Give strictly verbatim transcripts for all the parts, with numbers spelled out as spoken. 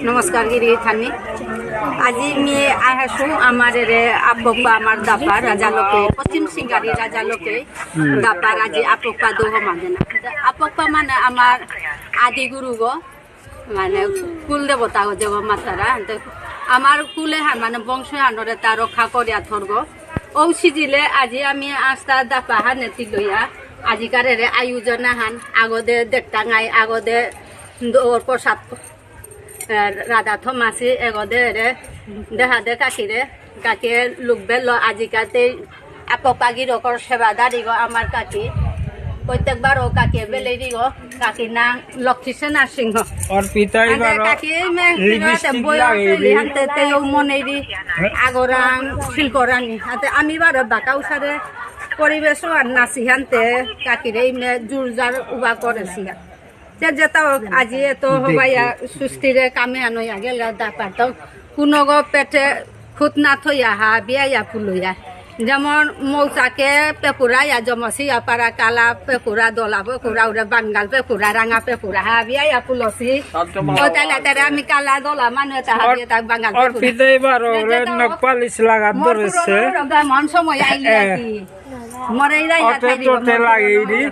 নমস্কার গিরি থানি। আজি মি আহাসু আমার এরে আপকপা আমার দাপা রাজা লোকে, পশ্চিম সিঙ্গারি রাজা লোকে, দাপার আজি আপকপা দোহ মানে। আপকপা মানে আমার আদি গুরু গো, মানে কুল দেবতা গো, যেগো মাতারা। আনতে আমার কুলে হান মানে বংশ হানরে তা রক্ষা করিয়া থরগো। ঔ সিজিলে আজি আমি আস্তা দাপা হানে তিলইয়া আজিকার এরে আয়োজন হান আগদে দেখতাঙাই, আগদে দৌর প্রসাদ এ, রাধা থমাসি এগদে রে, দেহা দে কাকি রে, কাকি লুকবে ল আজিকাতে আপকপা গিরকর সেবাদারি গো আমার কাকি। প্রত্যেকবার ও কাকি বেলেরি গো, কাকি নাং লক্ষ্মী সেনা সিংহ। অর্পিতাই আগে বারো কাকি মে lipstick কিবাতে বয়স লাগাই হইলি দি। হানতে তেও মনেরি আগরাং ফিল করানি। হাতে আমি বারো বাকাউ সারে পরিবেশ আর নাসি হানতে কাকিরে মে জোরজার উবা করেসি। যে যেতা হোক, আজি এত হবাইয়া সুস্থিরে কামে আনইয়া গেলগা দাপার তো কুনগো পেটে খুত না থইয়া হা বিয়াইয়া পুলইয়া। যেমন মৌচাকে পেপুরা ইয়া জমসি ইয়া পারা কালা পেপুরা দলা পেপুরা উড়ে বাঙ্গাল পেপুরা রাঙা পেপুরা হা বিয়াইয়া পুলসি। ও তাইলে তারে আমি কালা দলা মানে তা হা বিয়া তা বাঙ্গাল পেপুরা। অর্পিতাই বারো রে যেতা হোক, নখ পালিশ লাগাত ধরেসে। মন সময় আইলি এ। আর কি। মরে ইলাই অতে থাকি, তোতে মরে লাগেই দি।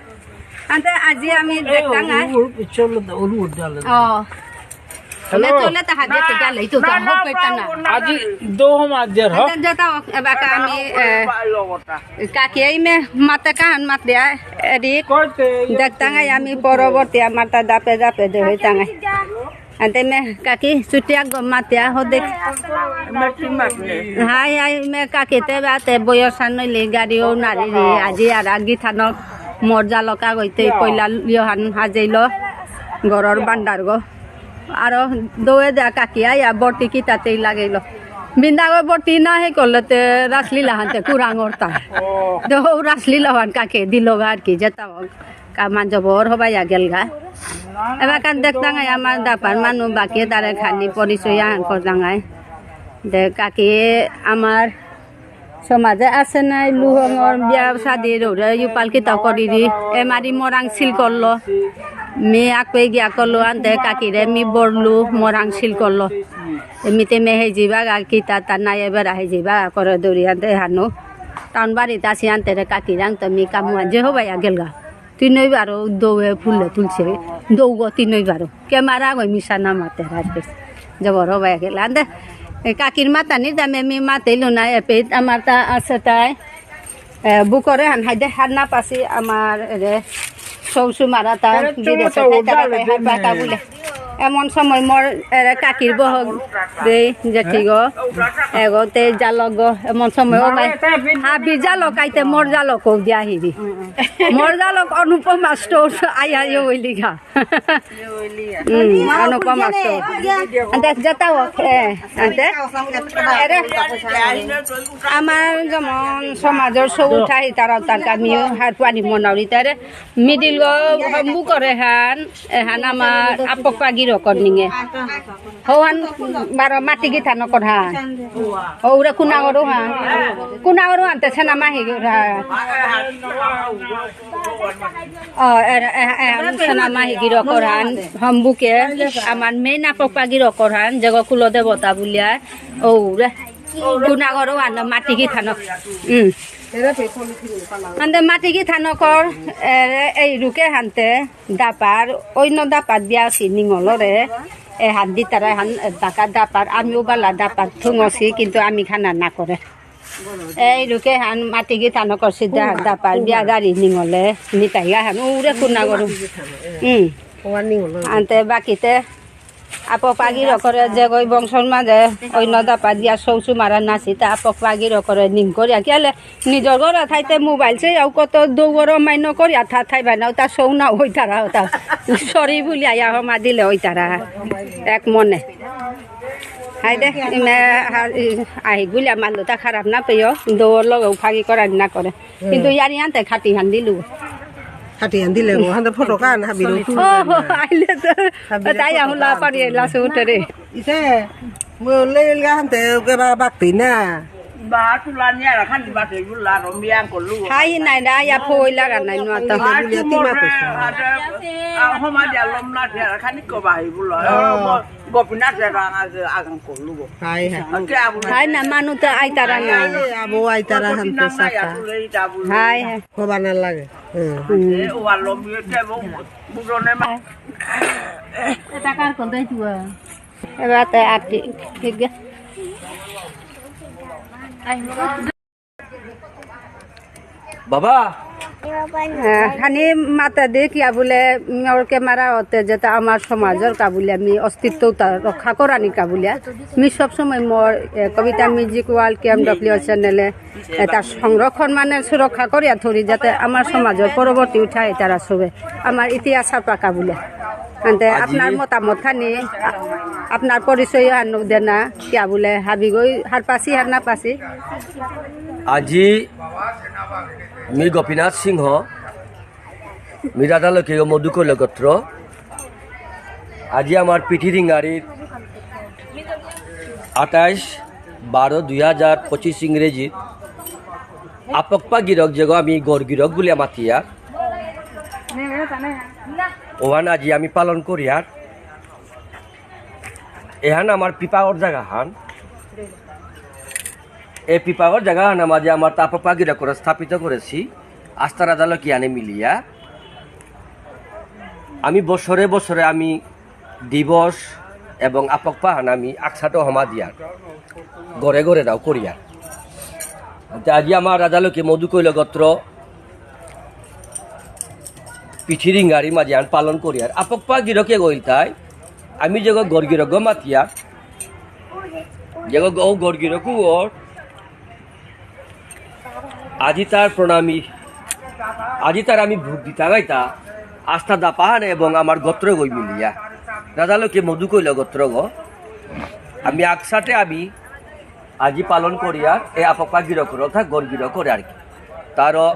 আনতে আজি আমি দেখতাম, হ্যাঁ? ও। হ্যালো। চলে তা হাতে তো গেলে, এই তো না, তা না, হোক, এটা না। না, না। আজি দোহ মাঝের হ। আচ্ছা, যেতা হোক, এবাকা আমি, এ, কাকি এই মে মাতে কাহান মাত দেয়া, এডি দেখতাম, আমি পরবর্তী আমার তা দাপে দাপে দে হইতাম। আনতে মে কাকি চুটিয়া গো মাতিয়া হো দেখ। হাই, হাই, মে কাকি তে বাতে বয়স আনইলি গাড়িও নারিরি। আজি আর আগ গিথানক মর জালকা গইতে পয়লা লিওহান হাজেইল গরর বান্ডার গো। আরো দৌয়ে দেয়া কাকি আইয়া বর্তি কিতাতেই লাগেইল। বিন্দা গো বর্তি না হে করলে তে রাসলীলা হানতে কুরাং অরতা। দৌ রাসলীলা হান কাকি দিল গা আর কি যেতা হোক। কামান জবর হবাইয়া গেলগা। এবাকান দেখতাঙাই আমার দাপার মানু বাকি তারে খানি পরিচয় আহান করতাঙাই। দে কাকি আমার সমাজে আছে নাই লুহঙর বিয়া শাদি রৌরে ইউপাল কিতাও করিরি। এমারি মরাং সিল করলো। মি আকপে গিয়া করলো আনতে কাকিরে মি বরলু মরাং সিল করলো। এমিতে মে হেজিবা গা কিতা তা নাই এবার হেজিবা করে দৌড়ি আনতে হানু। টাউন বাড়িতে আসি আনতে রে কাকিরাং তো মি কামুয়া যে হবাইয়া গেলগা। তিনই বারো দৌয়ে ফুলে তুলছে, দৌগ তিনই বারো। ক্যামেরা গই মিশা না মাতে রাখবে। জবর হবাই গেল। আন্দে, এ, কাকির মাতা নি দামে মি মাতেইলো না, এপে আমার তা আছে তাই। এ, বুকরে হান হাইদে হার না পাসি আমার রে সৌসু মারা তা বিদেশে তাই তারা তাই হার পাতা বুলে। এমন সময় মোর এরে কাকির বহগ দেই জেঠিগ, এগো তে জালক গো, এমন সময় ও ভাই, হাবি জালক আইতে মোর জালক কৌ দিয়া হিবি। মোর জালক অনুপমা স্টোর আই আই ওইলিগা। উম, অনুপমা স্টোর। আন্তে যেতাও, এ, আন্তে। এরে, আমার যেমন সমাজর সৌ উঠাই তারা তার কামিও হার পানি মনাউরি তারে। মিডিল গো হম্বু করে হান, এহান আমার আপকপা গিরকর নিঙে। হৌহান বারো মাটি গিথানকর হান। হৌরে কুনা গরু হান। কুনা গরু হানতে সেনা মাহি গরু হান। ও, এ, এ, এ, সেনা মাহি গিরকর হান। হম্বুকে আমার মেইন আপকপা গিরকর হান। যেগো কুল দেবতা বুলিয়া। ঔরে। কুনা গরু হান মাটি গিথানক। উম। আন্দে মাটি গিথানকর, এ, এই রুকে হানতে দাপার, অন্য দাপার দিয়া আসি নিঙলরে, এ হাত দি তারা হান, এ, বাকা দাপার, আমিও বালা দাপার থুঙসি, কিন্তু আমি খানা না করে। এই রুকে হান মাটি গিথানকর সিদ্ধা হান দাপার, বিয়া গাড়ি নিঙলে, নিতাইগা হান, উরে কুনা গরু। উম। আনতে বাকিতে, আপকপা গিরকরে যে গই বংশর মাঝে অন্য দাপা দিয়া সৌসু মারা নাসি, তা আপকপা গিরকরে নিং করিয়া। কিয়ালে নিজর ঘরে থাইতে মোবাইল সে আউ কত দৌড় মাইন করিয়া থা থাইবা না, তা সৌ না হইতারা, তা সরি বুলি আয়া হমা দিলে হইতারা এক মনে। হাই দে, ইমে হা-, ই, আহি গুলিয়া মারলো তা খারাপ না পেয়, দৌড় লগে ফাঁকি করানি না করে। কিন্তু ইয়ারি আনতে খাটি হান দিলু। খাটি হান দিলে গো, হাতে ফটো কান হাবিরো। ও, আইলে তো, হাবিরো তাই ফটো আহুলা কান। পারি এলা সে উঠে রে। ইসে, মো লেলগা হানতে ওকে বা বাকতি না। বা তুলানি আর খানি বাসে গুলা রমিয়াং করলু। হাই নাই না, ইয়া ফই লাগা নাই, নুয়া তো। বাসু মরে, আদে, আ, হমা দিয়া লম না, দিয়া খানি কো বাহি বুলা। ও। গোপীনাথ রাঙা আগাম করলু। High, high. আচ্ছা, আবু। হাই না, মানু তো আইতারা না। হাই, আবু আইতারা হানতে গোপীনাথ না সাকা। আতুলে ইতা বুলা। হাই, হাই। কবা না লাগে। হুম। আচ্ছা, ও আলো মিয়ে তে বু-, বুঝনে মা। এটা কার কোন দাই তুয়া? এবার তো আর ঠিক, ঠিক আছে। বাবা। আহ, খানি মাতা দে কিয়া বুলে, উম, ওর ক্যামেরা হতে যেটা আমার সমাজর কা বুলে আমি অস্তিত্বটা রক্ষা করানি কা বুলে। আমি সবসময় মোর, এ, কবিতা music world K M W চ্যানেলে এটা সংরক্ষণ মানে সুরক্ষা করিয়া ধরি যাতে আমার সমাজর পরবর্তী উঠা এটারা সবে আমার ইতিহাস ছাপা কা বুলে। আনতে আজি আপনার মতামত খানি, আ-, আপনার পরিচয় আনো দেনা, কিয়া বুলে হাবিগই হারপাসি হার না পাসি। আজি মি গোপীনাথ সিংহ, মি রাধালক্ষ্মী মধুকৈল গোত্র। আজি আমার পিঠি রিঙ্গারির আঠাইশ বারো দুই হাজার পঁচিশ ইংরেজিত আপকপা গিরক যেগো আমি গড় গিরক বুলিয়া মাতিয়া। ওহান আজি আমি পালন করিয়ার। এহান আমার পিপাগর জায়গা হান। এই পিপাগর জায়গা হান আমার যে আমার তাপপা গিরক করে স্থাপিত করেছি, আস্থা রাধালক্ষ্মী আনে মিলিয়া। আমি বছরে বছরে আমি দিবস এবং আপকপা হান আমি আকসাটো হমা দিয়ার, ঘরে ঘরে দাও করিয়ার। তে আজি আমার রাধালক্ষ্মী মধুকৈল গোত্র পিঠি রিঙ্গারি মাঝে আন পালন করিয়ার। আপকপা গিরকে গইল তাই, আমি যেগো গড় গিরক গো মাতিয়া, যেগো গো গড় গিরক ওর, আজি তার প্রণামী, আজি তার আমি ভোগ দিতা গাইতা, আস্থা দাপাহান এবং আমার গোত্র গই মিলিয়া, রাধালক্ষ্মী মধুকৈল গোত্র গো, আমি আকসাটে আমি আজি পালন করিয়ার, এ আপকপা গিরক করে, অর্থাৎ গড় গিরক করে আর কি। তারও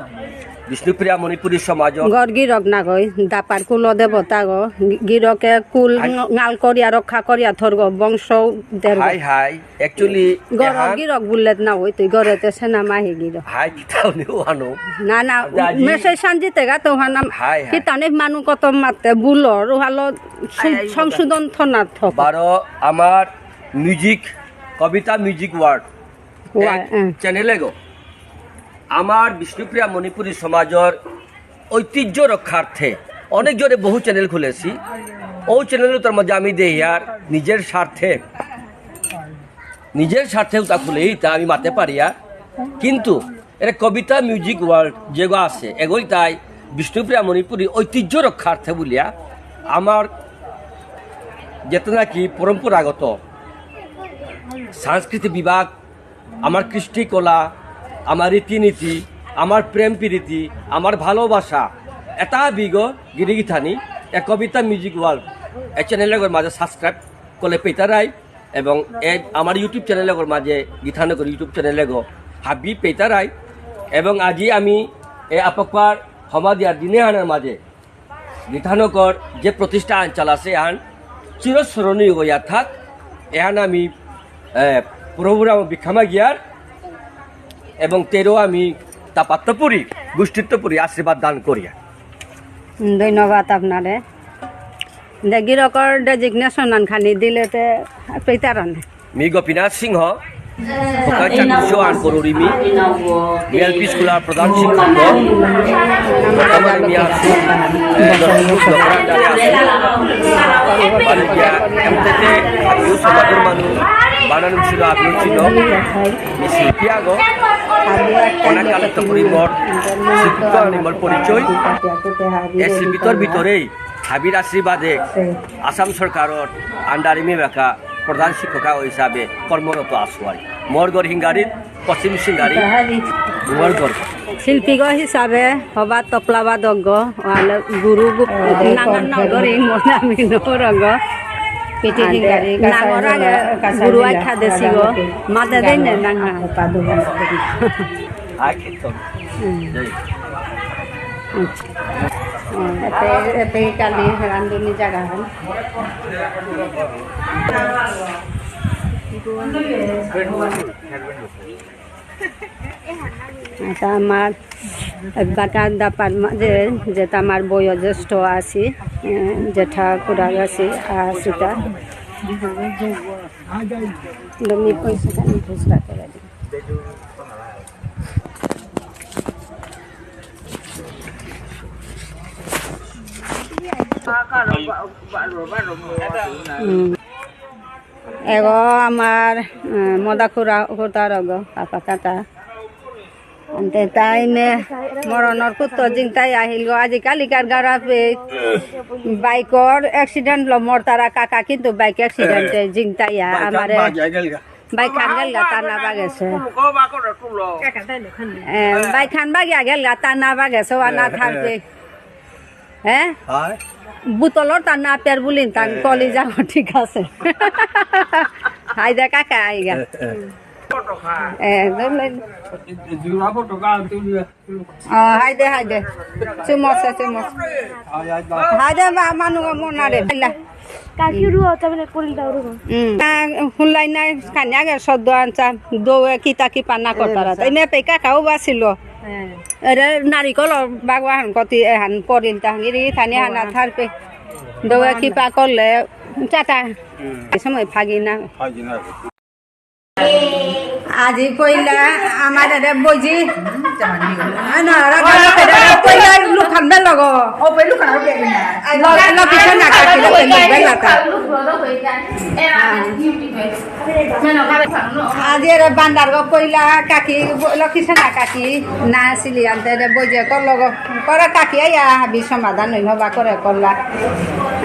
বিষ্ণুপ্রিয়া মণিপুরী সমাজ। গড় গিরক না গই, দাপার কুল দেবতা গো, গি-, গিরকে কুল আই- ঙাল করিয়া রক্ষা করিয়া থর গো, বংশ দের গো। হাই হাই, actually, গড় এহান গিরক বুললেত না হই, তুই গড়েতে সেনা মাহি গিরক। হাই, কিতাও নি ওহানো। না, না, আচ্ছা, আজি মেসে সানজিতে গা তো হানা, হাই, হাই। কিতানে মানু কত মাতে বুলর, ওহালো সু-, আই, আই, সংশোধন থনা থক। বারো আমার মিউজিক, কবিতা মিউজিক ওয়ার্ল্ড। ওয়া-, এক হ্যাঁ। চ্যানেলে গো। আমার বিষ্ণুপ্রিয়া মণিপুরী সমাজর ঐতিহ্য রক্ষার্থে অনেক জনে বহু চ্যানেল খুলেছি। ও চ্যানেল তার মাঝে আমি দেই আর নিজের স্বার্থে, নিজের স্বার্থে ওটা খুলেই তা আমি মাতে পারি আর। কিন্তু এর কবিতা মিউজিক ওয়ার্ল্ড যেগো আছে, এগোই তাই বিষ্ণুপ্রিয়া মণিপুরী ঐতিহ্য রক্ষার্থে বলিয়া আমার যেটা নাকি পরম্পরাগত সাংস্কৃতিক বিভাগ, আমার কৃষ্টি কলা, আমার রীতিনীতি, আমার প্রেম প্রীতি, আমার ভালোবাসা, এটা বিগ গিরিগিথানি, এ কবিতা মিউজিক ওয়ার্ল্ড, এ চ্যানেল এগোর মাঝে সাবস্ক্রাইব করলে পেতারাই, এবং এ আমার YouTube চ্যানেল এগোর মাঝে গিথানগর YouTube চ্যানেল এগো হাবি পেতারাই, এবং আজি আমি এ আপকপার হমাদিয়ার দিনে আনার মাঝে গিথানকর যে প্রতিষ্ঠা আঞ্চল আছে, এহান চিরস্মরণীয় হইয়া থাক। এহান আমি, এ, প্রভুরাম ভিক্ষা মাগিয়ার এবং তেরো আমি তাপাত্তপুরী, গোষ্ঠীত্বপুরী আশীর্বাদ দান করিয়া। ধন্যবাদ আপনারে। দে গিরকর ডেজিগনেশন আনখানি দিলে তে পেইতারানে। মি গোপীনাথ সিংহ, ওকা চাকরিসহ আন করুরি মি, মি এল পি স্কুলর প্রধান শিক্ষক। বর্তমানে মি আছি, এ, দশমুখ দখরান্ডারে আছি। বারো গিয়া, এমতেতে, আমিও সমাজর মানু, বানান ছিল, আমিও ছিল। মি শিল্পী আগো, অনেক কালে তো পরিবার, শিল্পী আনি মোর পরিচয়। এ শিল্পীতর ভিতরেই হাবির আশীর্বাদে আসাম সরকারর আন্ডারে মি বেকা প্রধান শিক্ষকা হিসাবে কর্মরত আছো আর। মোর ঘর হিঙ্গারিত, পশ্চিম সিঙ্গারি, মোর ঘর। শিল্পীগ হিসাবে হবা তবলাবাদক, ওয়ালে গুরু গু-, নাঙর নগরী, মোর নামি নগরগ। পিঠি হিঙ্গারি, নাঙর আগে গুরু আখ্যা দেসিগ, মাতে দেই নে নাঙ। আই কীর্তন। হুম। জয়। আচ্ছা। হুম, এতে, এতে কালি রান্ধুনি জায়গা হয়। এটা আমার বাগান দাপার মাঝে, যেটা আমার বয়োজ্যেষ্ঠ আছি, এ, জেঠা খুড়া আছি, আছি তা। তুমি পয়সা খানি খুচরা করে দিও। হুম। এগো আমার, উম, মদা খুড়া, খুড়ার এগো, কাকা কাকা। আনতে তাই মে মরণর কুত্ত জিংতাই আহিল গো, আজিকালিকার গারাপে বাইকর accident লো মরতারা কাকা, কিন্তু bike accident এ জিংতাই আ-, বাইক আমারে বাগিয়া গেলগা। বাইক খান গেলগা, তার না বাগেছে। এ, বাইক খান বাগিয়া গেলগা, তার না বাগেছে, ওয়া না থাকবে। হ্যাঁ? হয়। বোতলর তার না পের বুলিন, তান হ্যাঁ। কলি যাবো, ঠিক আছে। হাই দে কাকা, আইগা। হ্যাঁ, হ্যাঁ। এ, ধরলেন। জোড়া ফটো কা তুলি। অ, হাই দে, হাই দে। চুমসে, চুমস। হাই, হাই, হাই। হাই দে, মা-, মানু মনারে। কাকি রুয়া, তাহলে করিল দাও রুয়া। হুম। আ, হুলাই নাই, খানি আগে সদ্য আনছা, দৌয়ে কিতা কি পান্না এ, করতারা। বাসা। তাই মে পেকা খাও বাসিল। হ্যাঁ। এরে নারিকল বাগওয়া হান কতি এহান করিল তাহাঙ্গিরি থানি হানা থারপে। দৌয়ে কিপা করলে চাটা। হুম। এ সময় ফাগি না। ফাগি না। আজি কইলা আমার এরে বজি। আ, না, রা, রা, রা, রা, কইলা লুকান বেলগো। ও, পে লুকান বেলগো। ল-, লকিছে না কাটিলে পে লুক বেলাতা। আজি এরে বান্দার গো কইলা কাকি, ব-, লক্ষী সেনা কাকি, না আসিলি আনতে এরে বইজে কর লগ, কর কাকি আইয়া হাবি সমাধান হইন হবা করে করলা।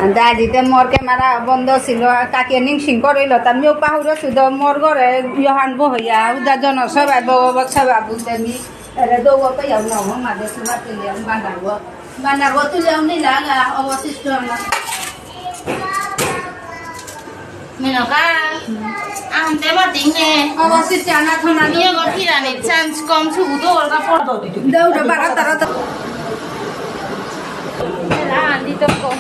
আনতে আজিতে মোর ক্যামেরা বন্ধ ছিল, কাকি নিংসিং করিল, তার মিও পাহুরে শুধু মোর ঘরে ইহান বহইয়া, উদা জনসভা, ভগবত সভা বুঝতে মি, এরে দৌড় পেয়াও না, মাঝে সুমা তুলিয়াম বান্দার গো। Mana gotulyaw nila nga, অবশিষ্ট আমার। Minoka, ang tema tinge. অবশিষ্ট আনা থনা নিয়ে গো ফিরানি chance কম, শুধু তো ওর কাপড় দো দিতে। দৌড় বারো তেরো তো। না, আনলি তো কম।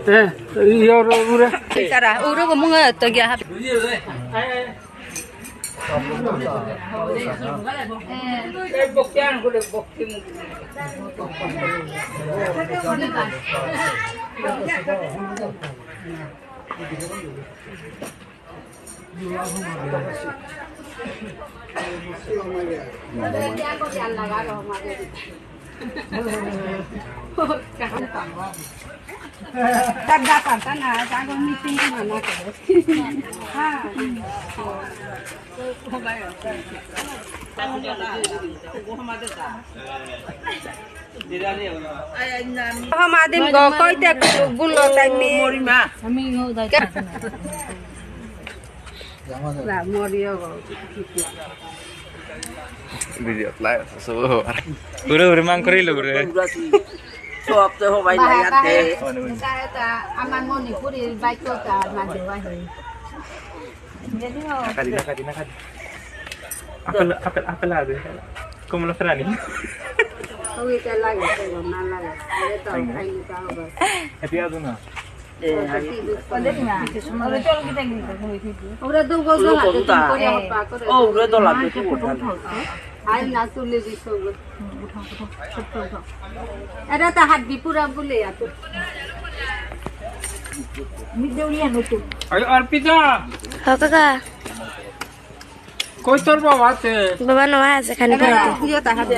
এ, ইয়র উরে। তারা, উরো গো মুঙে তো গিয়া হাবি। হমাদিম গো কইতে গুলো তাই মি। মরিমা। আমি গো দাই। না, মরিও গো। ভিডিও লাইভ সব। পুরো পুরো মাং করিল পুরো। সব তো হবাই বাহে, লাগে বাহে। আছে। এটা, এটা আমার মণিপুরীর বাক্যটা মাঝে বাহে। নাকাদি, নাকাদি, নাকাদি। আপেল, আপেল, আপেল আছে। কমলা ফেরানি। ওইটা লাগে, না লাগে। এটা খাইলে তো হবে। এটি আছে না? এ, আগে। ওরা তো গোল গোল হাতে করে হবা করে। ও, ওরা তো লাগবে তো ওটা। আই না তুলে দিছ ওগুলো। এটা তো হাত দি পুরা বলে এত। আরে অর্পিতা। হ্যাঁ, কাকা। কই তোর বাবা আছে? বাবা নয় আছে, খানি এটা পাইতে। তুইও তা হাত দি।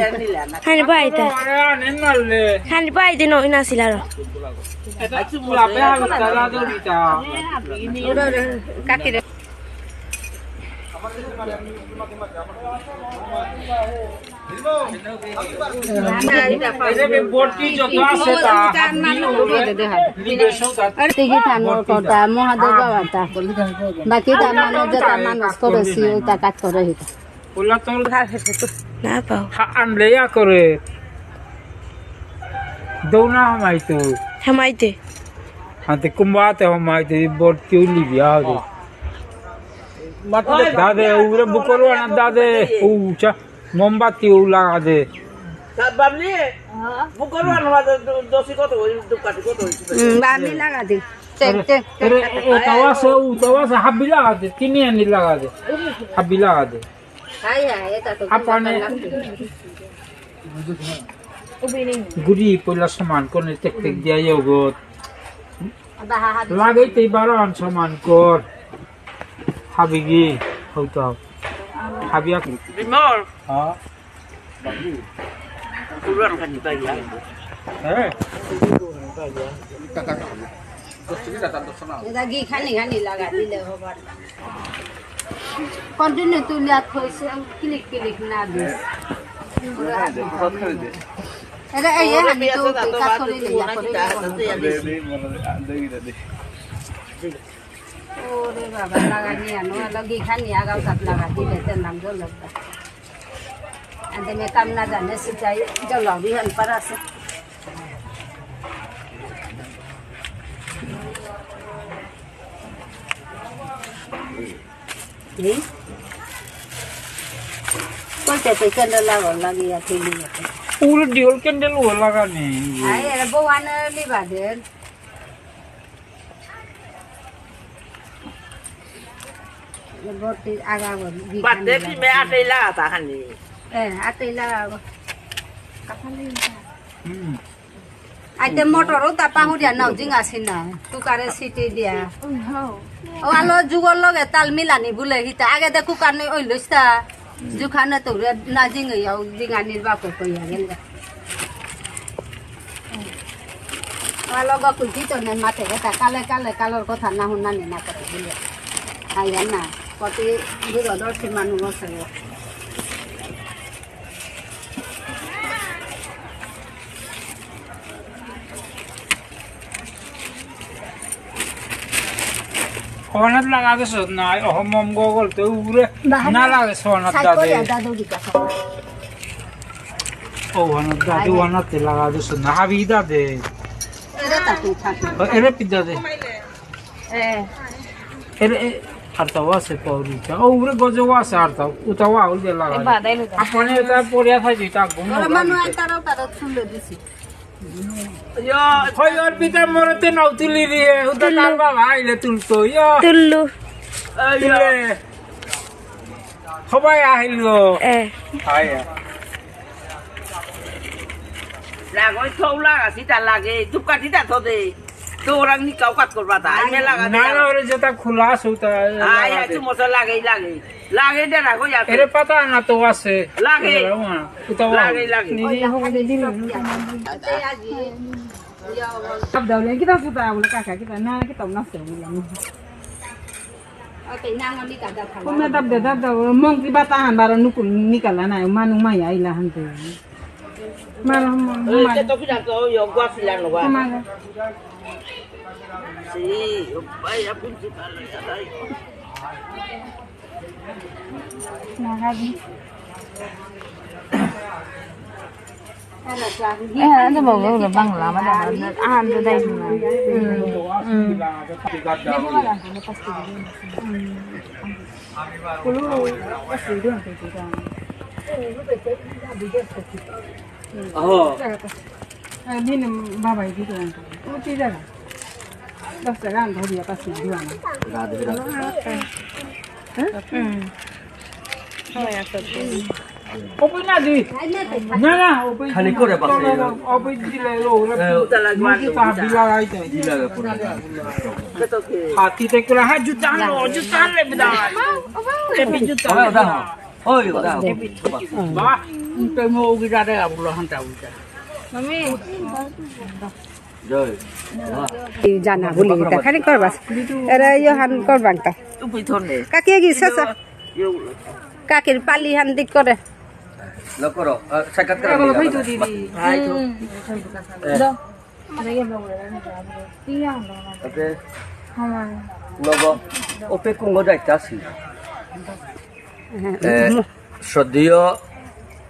খানি পাইতে। আরে আনে নালে। খানি পাইতে নয় না ছিল আর। এটা তুই আপে হাত তারা দৌড়িতা। ওরা কাকে রে? এই যে বর্তি যত আছে তা হাত দিয়ে ওরে নিবেশন তার টিকিট আনোর কথা, মহাদেব বাবা তা। বাকি তা মানুষ যেটা মানুষ করেছি, ওই তা কাজ করে হইতা। ওলা তোর না পাও। হা, আনলে ইয়া করে। দৌনা হামাইতো। হামাইতে। হাতে কুম্বাতে হামাইতে, বর্তি উলি বিয়া হবে। দাদে, উগরে বুকলো না দাদে, উচা। মোমবাতি ও লাগা দে। তা বাবলি, বুকর ওয়ান ওয়ান দ-, দশি কত হই, ধূপকাঠি কত হই? হুম, বাবলি লাগা দে। টেক, আরে, টেক, টেক। আরে, এ-, এটাও আছে, ওটাও আছে, হাবি লাগা দে, কিনি আনি লাগা দে। হাবি লাগা দে। হাই, হাই, এটা তো আপনে লাগবে। গুড়ি পয়লা সমান করে টেক টেক দিয়া ইয়োগত। আবা, হা, হাবি। লাগাইতে বারো আন সমান কর। হাবি গি, হইতো। হাবি আক-, বিমল। হ্যাঁ। পুরান খানি পাইয়া। হ্যাঁ। এটা ঘি খানি খানি লাগা দিলে হবার। Continue তুই না থইছে, click click না দিস। এটা এই, এই, আমি তো কাজ করে নিলাম, করে নিলাম। ওরে বাবা, লাগানি আনো, আলো ঘি খানি আগাও তাত লাগা দিলে, তেল নাম জল লাগবে। আদে মে কাম না জানে, সিচাই জল লাগি হন পর আছে। এই? কোনটা তো candle লাগাও, লাগিয়া ফেলি আছে। পুরো dual candle ও লাগানি। আরে, এরা বউ আনে লিবা দেন। বর্তি আগাবো, বাদে কি মে আটেই লাগা তাহানি? এ, আটেই লাগাবো। হুম। আইতে মোটরও তা পাহুরিয়া নাও, জিং আসি না। কুকারে সিটি দিয়া। ও, আলো যুগর লগে তাল মিলানি বুলে হিতা। আগে দে কুকার নেই ওই লইস্তা। জুখানে তো রে না জিঙে ইয়াও, জিঙানির বাপে কইয়া গেল। আমার লগ কুলকি তো নে মাতে কথা, কালে কালে কালর কথা না হুনানি না করে বুলে। আইয়া না, কতি দূরদর্শী মানুষ আছে। হনাত লাগা দেসত না, অহমম গগল তো উরে বাহানা না লাগে সোনাত সাইকো দাদে। ইয়া দাদু দিকা সব। ও হনাত দাদু হনাতে লাগা দেসত না, হাবি দাদে। এরে তাতু থাক। ও, এরে পিদা দে। এ। এরে, এ, আর তাও আছে পাউরিটা। ও, উরে গজেও আছে আর তাও। উতাও আউল দে লাগা। এ, বাদাই লুতা। আপনে এটা পড়িয়া থাকি, তা ঘুম ওরা লাগা মানু দিতে। আর তারাও তারা তুলে দিছি। হয়, অর্পিতা মরতে নাও তুলি দিয়ে, উতা তুললু। তার বাবা আইলে তুলতো, ইয়া। তুললু। এই, ইয়া। তুলে। সবাই আহিল গো। এ। হায়। লাগই থৌ লাগা, সিতা লাগে, দুকা সিতা থদে। তো ওরাং নি কাউ কাত করবা তা, আই মে লাগা দে। না, না, ওরে যেটা খোলা আছে, ওটা আই, লাগা আই, দে। তুমসা লাগে, লাগে। লাগে দে রাখো, ইয়া। এরে পাতা না তো আছে। লাগে। এরে, ওয়া, ওটা ওয়া। লাগে, লাগে। নিজে হোক, নিজে দিন। সব দাও, লে, কিতা সুতা, বলে, কাকা, কিতা, না, কিতা, না, সে, বললাম। Okay, না, আমি কাদা খাবো। কোন দাব দে, দাব দাও, মং কি বাতা হান, বারো নুকুল নিকালা না, মানু মাই আইলা হান তো। মারো, মারো, এই, মারো। সে তো কিনা তো, ওই, অগুয়া ছিলা নবা। মারো। সি, ও ভাই, আপন কি পালে, আলাই। না, হাবি। এ, এ, তো বলবো, বলবো, বাংলা, মানে, আহান তো দেয় না। হুম, হুম। আহ। এ, দিন বাবাই দিত না। ও কি জায়গা? দশ টাকা আন ধরিয়া পাঁচ কেজি দিবা না। রাধে রাধে। হুম। ওপেন না দি। না, না, ওপেন খালি করে না। পাশে। ওপেন দিলে লো, ওরা এ, মুখে তো হাত দিলা রাইতে। দিলা করে। হাতি তে করে, হ্যাঁ, জুতা আনলো, জুতা আনলে বিদায়। এ, বি জুতা ওই, ওটা আনলে। ওই, ওটা। বাহ, তো মো উগি দাদা আবুলো হান্তা উগি। মামি। জয়। বাহ। এই জানা বলি, এটা খালি করবাস। এরা ইয়ে হান করবাং তা। তুই পিছনে। কাকি গি, সাসা। কাকির পালি হান দিক করে। লো করো, আ, সাক্ষাৎ করো। এ, ভাই তো দিদি। ভাই তো। হুম। এ। লো। ওকে। আমার। লগো। ওপে কুঙ্গ দায়িত্ব আছে। হ্যাঁ। এ, শ্রদ্ধেয়